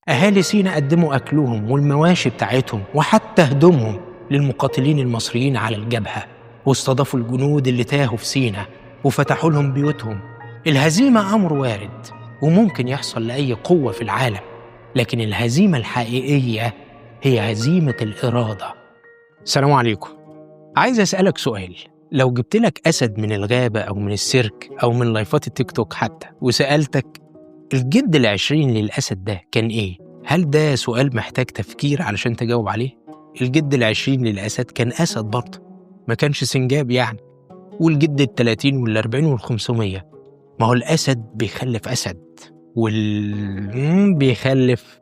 أهالي سينا قدموا أكلهم والمواشي بتاعتهم وحتى هدومهم للمقاتلين المصريين على الجبهة، واستضافوا الجنود اللي تاهوا في سينا وفتحوا لهم بيوتهم. الهزيمة أمر وارد وممكن يحصل لأي قوة في العالم، لكن الهزيمة الحقيقية هي هزيمة الإرادة. السلام عليكم. عايز أسألك سؤال، لو جبت لك أسد من الغابة أو من السيرك أو من لايفات التيك توك حتى وسألتك الجد 20 للأسد ده كان إيه؟ هل ده سؤال محتاج تفكير علشان تجاوب عليه؟ الجد 20 للأسد كان أسد برضه، ما كانش سنجاب يعني. والجد 30 وال40 وال500، ما هو الأسد بيخلف أسد بيخلف.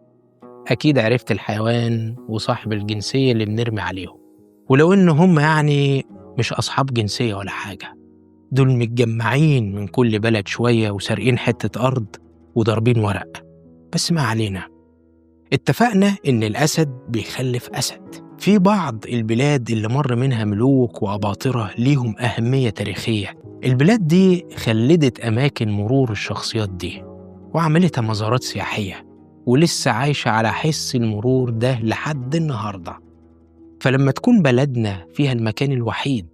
أكيد عرفت الحيوان وصاحب الجنسية اللي بنرمي عليهم، ولو إن هم يعني مش أصحاب جنسية ولا حاجة، دول متجمعين من كل بلد شوية وسارقين حتة أرض وضاربين ورق. بس ما علينا، اتفقنا إن الأسد بيخلف أسد. في بعض البلاد اللي مر منها ملوك وأباطرة ليهم أهمية تاريخية، البلاد دي خلدت أماكن مرور الشخصيات دي وعملتها مزارات سياحية، ولسه عايشة على حس المرور ده لحد النهاردة. فلما تكون بلدنا فيها المكان الوحيد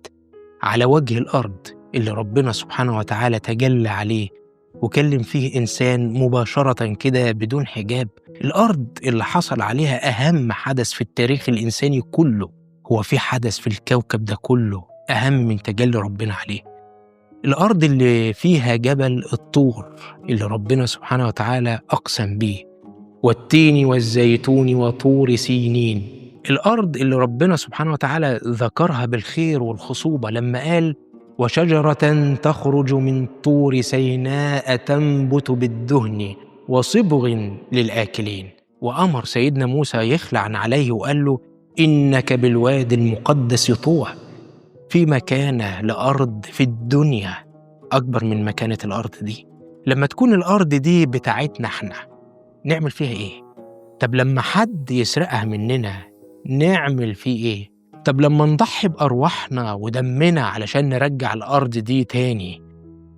على وجه الأرض اللي ربنا سبحانه وتعالى تجلى عليه وكلم فيه إنسان مباشرة كده بدون حجاب، الأرض اللي حصل عليها أهم حدث في التاريخ الإنساني كله، هو في حدث في الكوكب ده كله أهم من تجلي ربنا عليه؟ الأرض اللي فيها جبل الطور اللي ربنا سبحانه وتعالى أقسم بيه، والتين والزيتون وطور سينين، الأرض اللي ربنا سبحانه وتعالى ذكرها بالخير والخصوبة لما قال وشجرة تخرج من طور سيناء تنبت بالدهن وصبغ للآكلين. وأمر سيدنا موسى يخلع عليه وقال له إنك بالوادي المقدس طوى. في مكانة لأرض في الدنيا أكبر من مكانة الأرض دي؟ لما تكون الأرض دي بتاعتنا احنا نعمل فيها إيه؟ طب لما حد يسرقها مننا نعمل فيه إيه؟ طب لما نضحي بأرواحنا ودمنا علشان نرجع الأرض دي تاني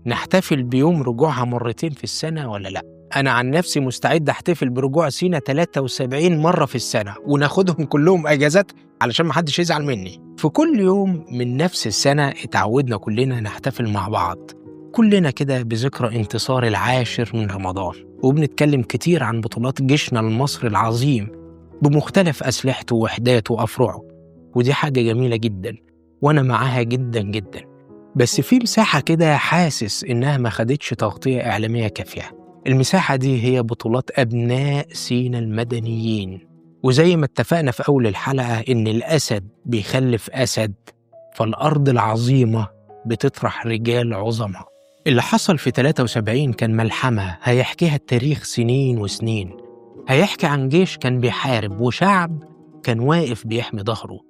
نحتفل بيوم رجوعها مرتين في السنة ولا لأ؟ أنا عن نفسي مستعد أحتفل برجوع سينا 73 مرة في السنة وناخدهم كلهم أجازات علشان محدش يزعل مني. في كل يوم من نفس السنة اتعودنا كلنا نحتفل مع بعض كلنا كده بذكرى انتصار 10 من رمضان، وبنتكلم كتير عن بطولات جيشنا المصري العظيم بمختلف أسلحته ووحداته وأفرعه، ودي حاجة جميلة جدا وأنا معاها جدا جدا. بس في مساحة كده حاسس إنها ما خدتش تغطية إعلامية كافية. المساحة دي هي بطولات أبناء سينا المدنيين. وزي ما اتفقنا في أول الحلقة إن الأسد بيخلف أسد، فالأرض العظيمة بتطرح رجال عظماء. اللي حصل في 73 كان ملحمة هيحكيها التاريخ سنين وسنين، هيحكي عن جيش كان بيحارب وشعب كان واقف بيحمي ظهره.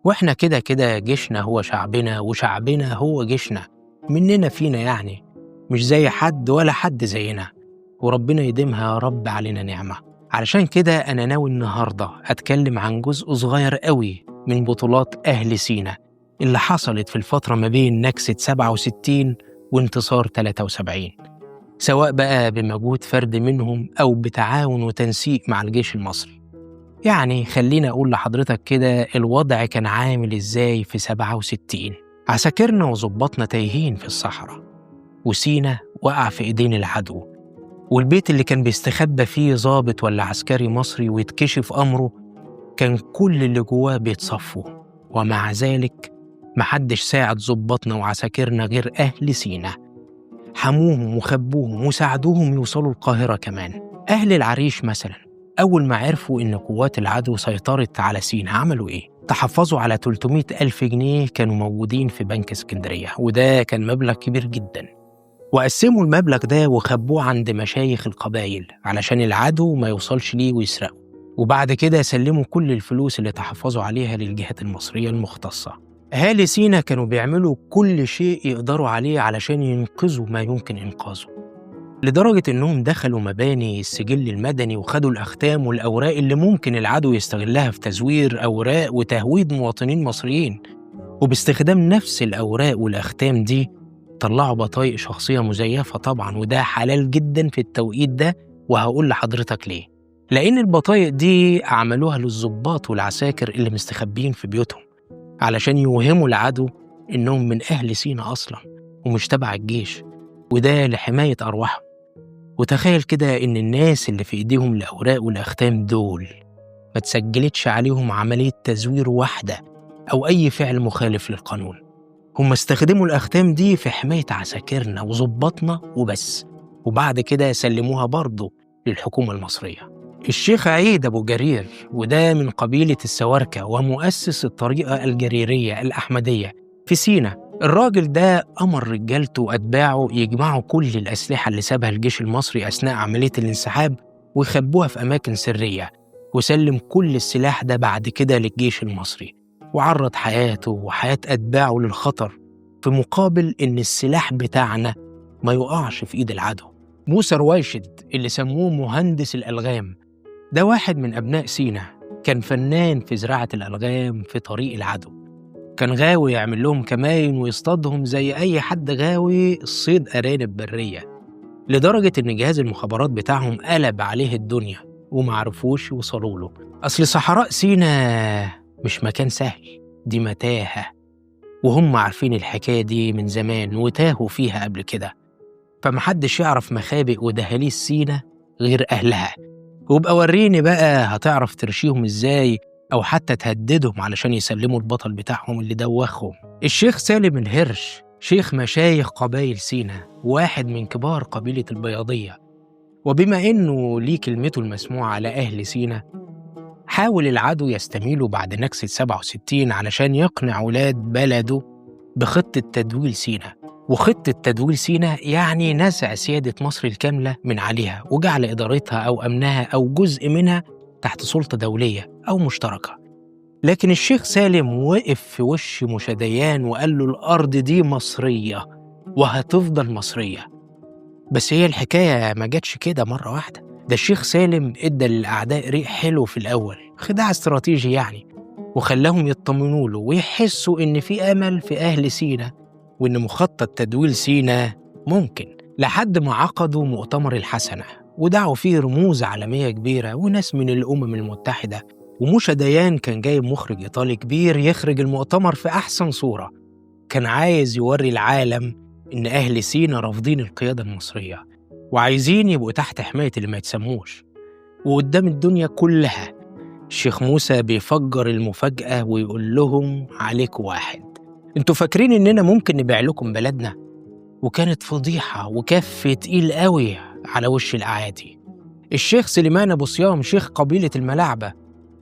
وإحنا كده كده جيشنا هو شعبنا وشعبنا هو جيشنا، مننا فينا يعني، مش زي حد ولا حد زينا، وربنا يديمها يا رب علينا نعمة. علشان كده أنا ناوي النهاردة أتكلم عن جزء صغير قوي من بطولات أهل سينا اللي حصلت في الفترة ما بين نكسة 67 وانتصار 73، سواء بقى بمجهود فرد منهم أو بتعاون وتنسيق مع الجيش المصري. يعني خلينا أقول لحضرتك كده الوضع كان عامل إزاي في 67. عساكرنا وظباطنا تايهين في الصحراء، وسينا وقع في إيدين العدو، والبيت اللي كان بيستخبى فيه ضابط ولا عسكري مصري ويتكشف أمره كان كل اللي جواه بيتصفوا. ومع ذلك محدش ساعد ظباطنا وعساكرنا غير أهل سينا، حموهم وخبوهم وساعدوهم يوصلوا القاهرة كمان. أهل العريش مثلا أول ما عرفوا إن قوات العدو سيطرت على سينا عملوا إيه؟ تحفظوا على 300 ألف جنيه كانوا موجودين في بنك اسكندرية، وده كان مبلغ كبير جدا، وقسموا المبلغ ده وخبوه عند مشايخ القبائل علشان العدو ما يوصلش ليه ويسرقه. وبعد كده سلموا كل الفلوس اللي تحفظوا عليها للجهات المصرية المختصة. أهالي سينا كانوا بيعملوا كل شيء يقدروا عليه علشان ينقذوا ما يمكن إنقاذه، لدرجة إنهم دخلوا مباني السجل المدني وخدوا الأختام والأوراق اللي ممكن العدو يستغلها في تزوير أوراق وتهويد مواطنين مصريين. وباستخدام نفس الأوراق والأختام دي طلعوا بطايق شخصية مزيفة طبعا، وده حلال جدا في التوقيت ده، وهقول لحضرتك ليه. لأن البطايق دي عملوها للضباط والعساكر اللي مستخبيين في بيوتهم علشان يوهموا العدو إنهم من أهل سينا أصلا ومش تبع الجيش، وده لحماية أرواحهم. وتخيل كده إن الناس اللي في إيديهم الأوراق والأختام دول ما تسجلتش عليهم عملية تزوير واحدة أو أي فعل مخالف للقانون. هم استخدموا الأختام دي في حماية عساكرنا وظباطنا وبس، وبعد كده سلموها برضه للحكومة المصرية. الشيخ عيد أبو جرير، وده من قبيلة السواركة ومؤسس الطريقة الجريرية الأحمدية في سينا، الراجل ده أمر رجالته وأتباعه يجمعوا كل الأسلحة اللي سابها الجيش المصري أثناء عملية الانسحاب ويخبوها في أماكن سرية، وسلم كل السلاح ده بعد كده للجيش المصري، وعرض حياته وحياة أتباعه للخطر في مقابل إن السلاح بتاعنا ما يقعش في إيد العدو. موسى رويشد اللي سموه مهندس الألغام، ده واحد من أبناء سينا، كان فنان في زراعة الألغام في طريق العدو، كان غاوي يعمل لهم كماين ويصطادهم زي أي حد غاوي صيد أرانب برية، لدرجة إن جهاز المخابرات بتاعهم قلب عليه الدنيا ومعرفوش يوصلوا له. أصل صحراء سينا مش مكان سهل، دي متاهة، وهم عارفين الحكاية دي من زمان وتاهوا فيها قبل كده، فمحدش يعرف مخابئ ودهاليز سينا غير أهلها. وابقى وريني بقى هتعرف ترشيهم إزاي أو حتى تهددهم علشان يسلموا البطل بتاعهم اللي دوخهم. الشيخ سالم الهرش، شيخ مشايخ قبائل سينا، واحد من كبار قبيلة البياضية، وبما إنه ليه كلمته المسموعة على أهل سينا، حاول العدو يستميله بعد نكسة 67 علشان يقنع ولاد بلده بخطة تدويل سينا. وخطة تدويل سينا يعني نزع سيادة مصر الكاملة من عليها وجعل إدارتها أو أمنها أو جزء منها تحت سلطة دولية أو مشتركة. لكن الشيخ سالم وقف في وش موشا ديان وقال له الأرض دي مصرية وهتفضل مصرية. بس هي الحكاية ما جاتش كده مرة واحدة، ده الشيخ سالم ادى للأعداء ريق حلو في الأول، خداع استراتيجي يعني، وخلاهم يطمنوا له ويحسوا إن في أمل في أهل سينا وإن مخطط تدويل سينا ممكن، لحد ما عقدوا مؤتمر الحسنة ودعوا فيه رموز عالمية كبيرة وناس من الأمم المتحدة. وموشا ديان كان جايب مخرج إيطالي كبير يخرج المؤتمر في أحسن صورة، كان عايز يوري العالم إن أهل سينا رافضين القيادة المصرية وعايزين يبقوا تحت حماية اللي ما يتسموش. وقدام الدنيا كلها الشيخ موسى بيفجر المفاجأة ويقول لهم عليكم واحد، انتوا فاكرين إننا ممكن نبيع لكم بلدنا؟ وكانت فضيحة وكف تقيل قوي على وش الأعادي. الشيخ سليمان أبو صيام، شيخ قبيلة الملاعبة،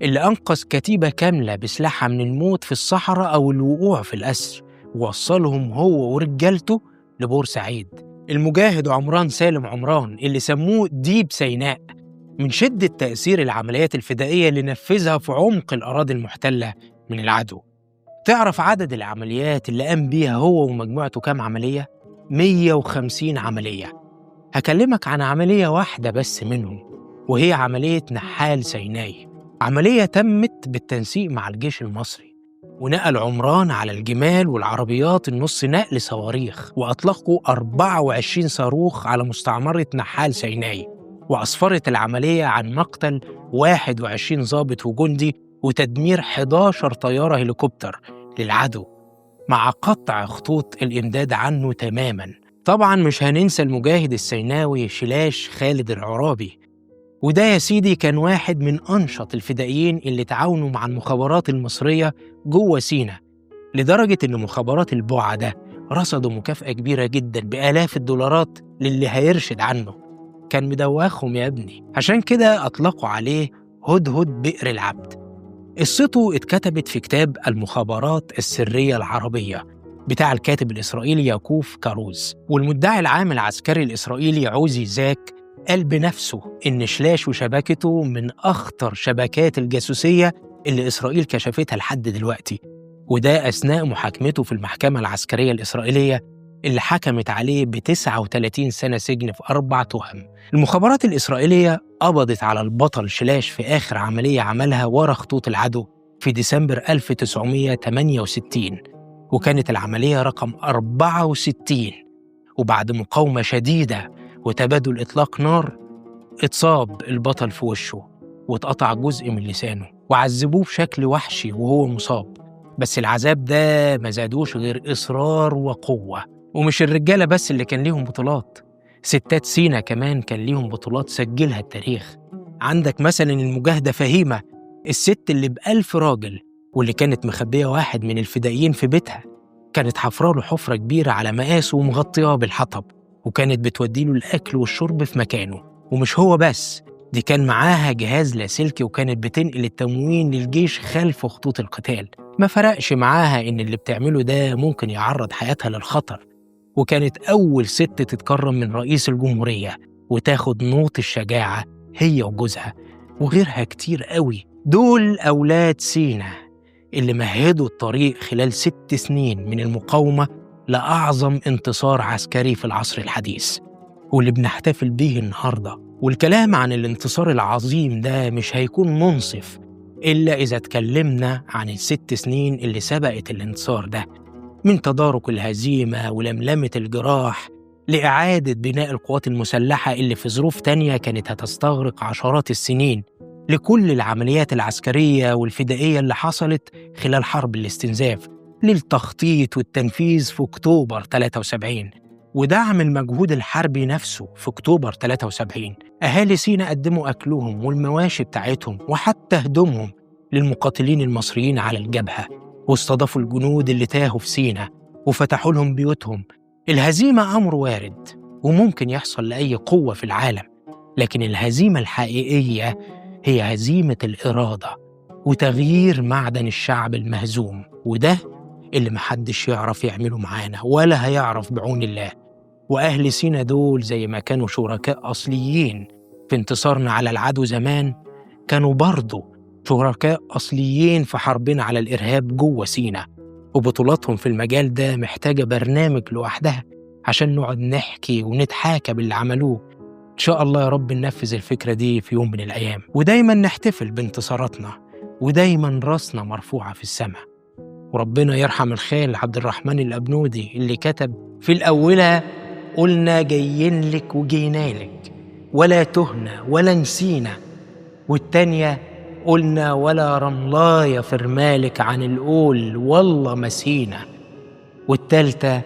اللي أنقذ كتيبة كاملة بسلاحها من الموت في الصحراء أو الوقوع في الأسر، ووصلهم هو ورجالته لبورسعيد. المجاهد عمران سالم عمران اللي سموه ديب سيناء من شدة تأثير العمليات الفدائية اللي نفذها في عمق الأراضي المحتلة من العدو. تعرف عدد العمليات اللي قام بيها هو ومجموعته كام عملية؟ 150 عملية. هكلمك عن عملية واحدة بس منهم، وهي عملية نحال سيناي، عملية تمت بالتنسيق مع الجيش المصري، ونقل عمران على الجمال والعربيات النص نقل صواريخ، وأطلقوا 24 صاروخ على مستعمرة نحال سيناي، وأسفرت العملية عن مقتل 21 ضابط وجندي وتدمير 11 طيارة هليكوبتر للعدو، مع قطع خطوط الإمداد عنه تماماً. طبعاً مش هننسى المجاهد السيناوي شلاش خالد العرابي، وده يا سيدي كان واحد من أنشط الفدائيين اللي تعاونوا مع المخابرات المصرية جوه سينا، لدرجة إن مخابرات البعدة رصدوا مكافأة كبيرة جدا بآلاف الدولارات للي هيرشد عنه. كان مدوخهم يا ابني، عشان كده أطلقوا عليه هدهد بئر العبد. قصته اتكتبت في كتاب المخابرات السرية العربية بتاع الكاتب الإسرائيلي ياكوف كاروز، والمدعي العام العسكري الإسرائيلي عوزي زاك قال بنفسه إن شلاش وشبكته من أخطر شبكات الجاسوسية اللي إسرائيل كشفتها لحد دلوقتي، وده أثناء محاكمته في المحكمة العسكرية الإسرائيلية اللي حكمت عليه ب 39 سنة سجن في 4 تهم. المخابرات الإسرائيلية قبضت على البطل شلاش في آخر عملية عملها ورا خطوط العدو في ديسمبر 1968، وكانت العملية رقم 64، وبعد مقاومة شديدة وتبادل إطلاق نار اتصاب البطل في وشه واتقطع جزء من لسانه، وعذبوه بشكل وحشي وهو مصاب، بس العذاب ده ما زادوش غير إصرار وقوة. ومش الرجالة بس اللي كان ليهم بطولات، ستات سينا كمان كان ليهم بطولات سجلها التاريخ. عندك مثلا المجاهدة فهيمة، الست اللي ب1000 راجل، واللي كانت مخبية واحد من الفدائيين في بيتها، كانت حفراله حفرة كبيرة على مقاسه ومغطياه بالحطب، وكانت بتوديله الأكل والشرب في مكانه. ومش هو بس، دي كان معاها جهاز لاسلكي وكانت بتنقل التموين للجيش خلف خطوط القتال. ما فرقش معاها إن اللي بتعمله ده ممكن يعرض حياتها للخطر، وكانت أول ست تتكرم من رئيس الجمهورية وتاخد نوط الشجاعة هي وجوزها وغيرها كتير قوي. دول أولاد سينا اللي مهدوا الطريق خلال 6 سنين من المقاومة لأعظم انتصار عسكري في العصر الحديث، واللي بنحتفل بيه النهاردة. والكلام عن الانتصار العظيم ده مش هيكون منصف إلا إذا اتكلمنا عن ال6 سنين اللي سبقت الانتصار ده، من تدارك الهزيمة ولملمة الجراح لإعادة بناء القوات المسلحة اللي في ظروف تانية كانت هتستغرق عشرات السنين، لكل العمليات العسكرية والفدائية اللي حصلت خلال حرب الاستنزاف، للتخطيط والتنفيذ في أكتوبر 73، ودعم المجهود الحربي نفسه في أكتوبر 73. أهالي سينا قدموا أكلهم والمواشي بتاعتهم وحتى هدومهم للمقاتلين المصريين على الجبهة، واستضافوا الجنود اللي تاهوا في سينا وفتحوا لهم بيوتهم. الهزيمة أمر وارد وممكن يحصل لأي قوة في العالم، لكن الهزيمة الحقيقية هي هزيمة الإرادة وتغيير معدن الشعب المهزوم، وده اللي محدش يعرف يعمله معانا ولا هيعرف بعون الله. وأهل سينا دول زي ما كانوا شركاء أصليين في انتصارنا على العدو زمان، كانوا برضو شركاء أصليين في حربنا على الإرهاب جوه سينا، وبطولاتهم في المجال ده محتاجة برنامج لوحدها عشان نقعد نحكي ونتحاكى باللي عملوه. إن شاء الله يا رب ننفذ الفكرة دي في يوم من الأيام، ودايما نحتفل بانتصاراتنا، ودايما راسنا مرفوعة في السماء. وربنا يرحم الخال عبد الرحمن الأبنودي اللي كتب في الأولى: قلنا جايين لك وجينا لك، ولا تهنا ولا نسينا. والتانية: قلنا ولا رملاية في رمالك عن القول والله مسينا. والتالتة: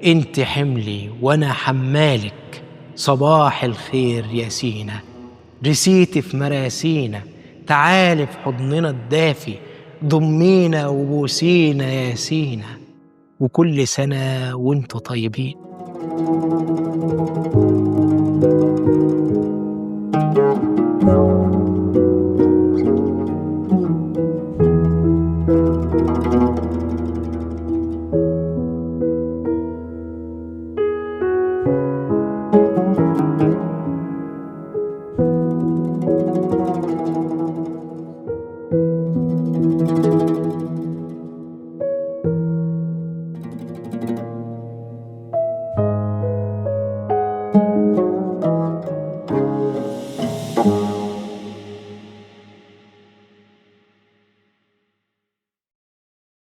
انت حملي وانا حمالك، صباح الخير يا سينا، رسيتي في مراسينا، تعالي في حضننا الدافي، ضمينا وبوسينا يا سينا. وكل سنة وانتوا طيبين.